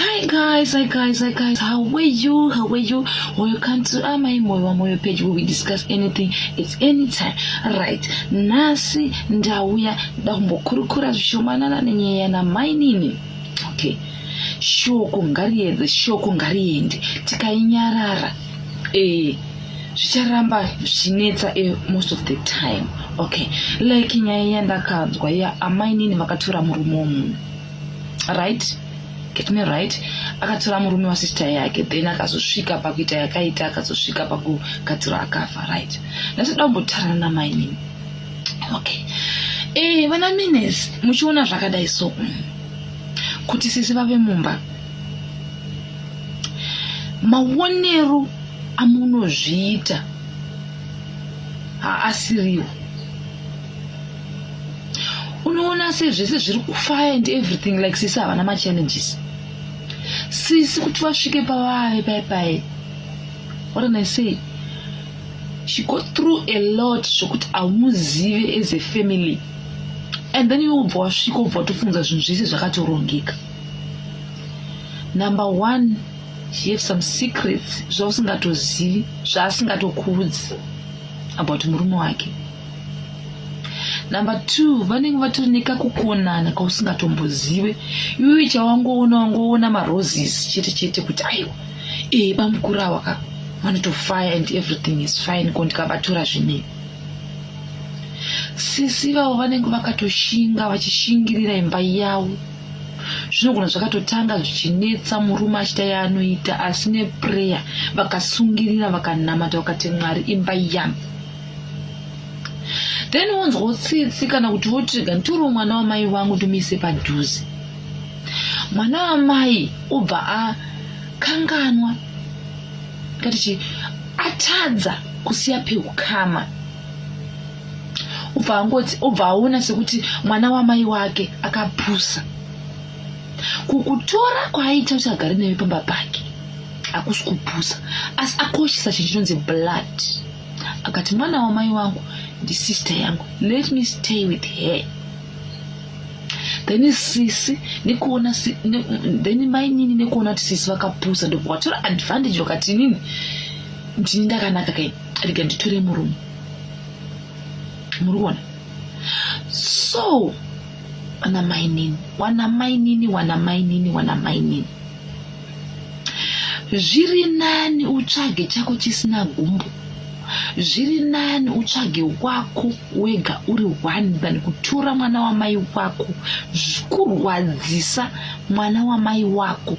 Hi guys, hi guys, hi guys. How are you? How are you? Welcome to Amai Moyo wa Moyo page where we discuss anything it's anytime. Right. Nhasi ndauya ndakumbokurukura zvishomanana nenyaya namainini. Okay. Shoko ngariedze, shoko ngariende. Tikainyarara. Eh zvicharamba zvichinetsa eh, most of the time. Okay. Like nyaya yandakanzwa ya amainini vakatora murume womunhu. Right? Get me right akatora murume wasister yake then akazosvika pakuita yakaita akazosvika pakugadzirwa akafa right nhasi da kumbotarana namainini okay e vana mines muchiona zvakadai so kuti sisi vave mumba maonero amunozviita haasiriwo unoona sezvese zviri kufaya and everything like sisi havana machallenges sisi kuti vasvike pavave pai pai what can i say she got through a lot zvokuti haumuzive as a family and then iwe ubva wasvika ubva watofunza zvinhu zvese zvakatorongeka number one she have some secrets zvausingatozivi zvaasingatokuudzi about murume wake Number 2 vanenge vatori nekakukonana kausingatombozive iwewe chawangoona wangoona maroses chete chete kuti aiwa ee bamukuru awa ka vanotofire and everything is fine ko ndikavatora zvinei sisi vavo vanenge vakatoshinga vachishingirira imba yavo zvinogona zvakatotanga zvichinetsa murume achita yaanoita asi neprayer vakasungirira vakanamata vakati mwari imba yangu then wonzwa tsitsi kana kuti woti rega nditore mwana wamai vangu ndomuise padhuze mwana wamai obva akanganwa ngati chi atadza kusiya peukama ubva angoti obva aona sekuti mwana wamai wake akapusa kukutora kwaaita kuti agare newe pamba pake hakusi kupusa asi akoshesa chinhu chinonzi blood akati mwana wamai wangu ndisister yangu let me stay with her then sisi nekuona ne, then mainini nekuona kuti sisi vakapusa ndobva watora advantage vakati inini ndini ndakanaka kai rega nditore murume muri kuona so wana mainini wana mainini wana mainini wana mainini Zviri nani utsvage chako chisina gumbo. Zviri nani utsvage wako wega uri one than kutora mwana wamai wako kurwadzisa mwana wamai wako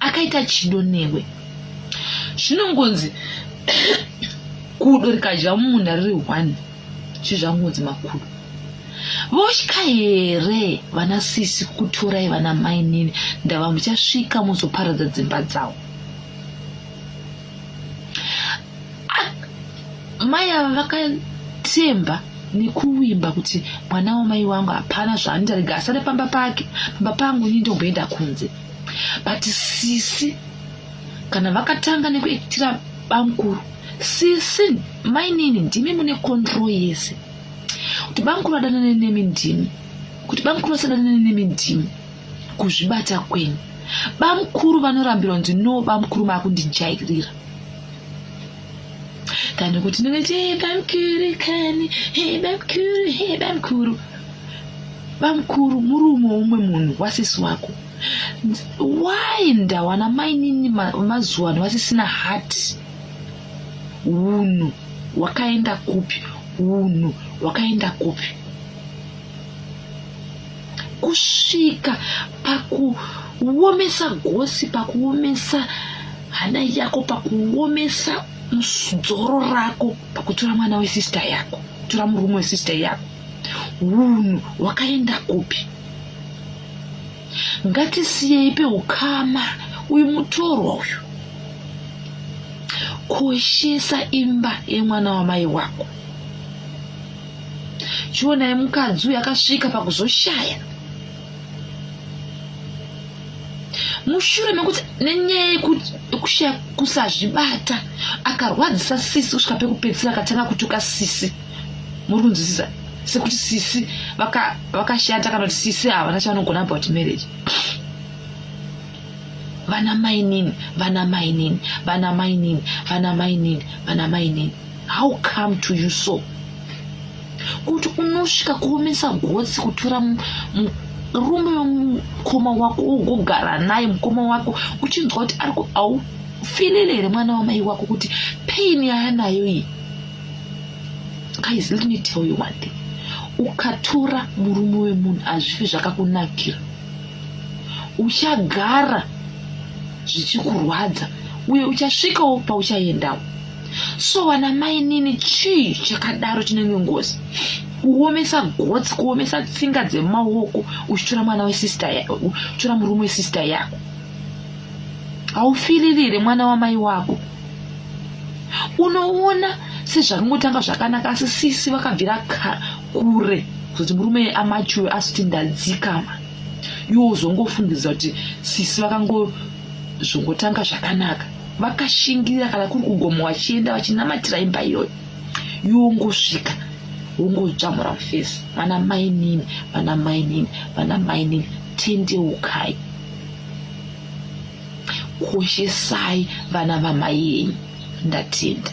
akaita chido newe. Zvinongonzi kudo rikadya mumunda riri one chizvangonzi makudo. Votya here vana sisi kukutorai vana mainini ndava muchasvika mozoparadza dzimba dzavo. Mai ava vakatemba nekuvimba kuti mwana wamai wangu hapana zvaanoita rega asare pamba pake pamba pangu ini ndomboenda kunze but sisi kana vakatanga nekuitira bamukuru sisi mainini ndimi mune control yese kuti bamukuru vadanane nemi ndimi kuti bamukuru vasadanane nemi ndimi kuzvibata kwenyu bamukuru vanorambirwa kunzi no bamukuru maakundijairira than kuti ndingati hey, bamukuru kani hey, bamukuru hey, bamukuru bamukuru murume umwe munhu wasisi wako why ndawana mainini mazuva ano vasisina hati Hunhu hwakaenda kupi? Hunhu hwakaenda kupi? Kusvika pakuomesa gosi, pakuomesa hana yako, pakuomesa dzoro rako, pakutora mwana wesista yako, kutora murume wesista yako. Hunhu hwakaenda kupi? Ngatisiyei peukama uyu mutorwa uyu. Koshesa imba yemwana wamai wako. Chionai mukadzi uyu akasvika pakuzoshaya mushure mekuti nenyaya yekushaya kusazvibata akarwadzisa sisi kusvika pekupedzisira akatanga kutuka sisi muri kunzwisisa sekuti sisi vakashata kana kuti sisi havana chavanogona about marriage. Vana mainini, vana mainini, vana mainini, vana mainini, vana mainini, how come to you so kuti unosvika kuomesa gotsi kutora murume wemukoma wako wogogara naye mukoma wako uchinzwa kuti ari aufilele here mwana wamai wako kuti pain yaanayo iyi? Guys, let me tell you one thing: ukatora murume wemunhu, hazvifi zvakakunakira. Uchagara zvichikurwadza uye uchasvikawo pauchaendawo. So vana mainini, chii chakadaro chinenge ngozi? Kuomesa gotsi, kuomesa tsinga dzemaoko, uchitora mwana wesister, uchitora murume wesister yako. Haufilirire mwana wamai wako. Unoona sezvakangotanga zvakanaka, asi sisi vakabvira kure kuzoti murume amature asiti ndadzikama. Iwo uzongofungidza kuti sisi vakangozvongotanga zvakanaka, vakashingirira, kana kuri kugoma vachienda vachinamatira imba iyoyo. Iwo ungosvika wongodzvamura mufesi. Vana mainini, vana mainini, vana mainini, tendeukai, koshesai vana vamai yenyu. Ndatenda.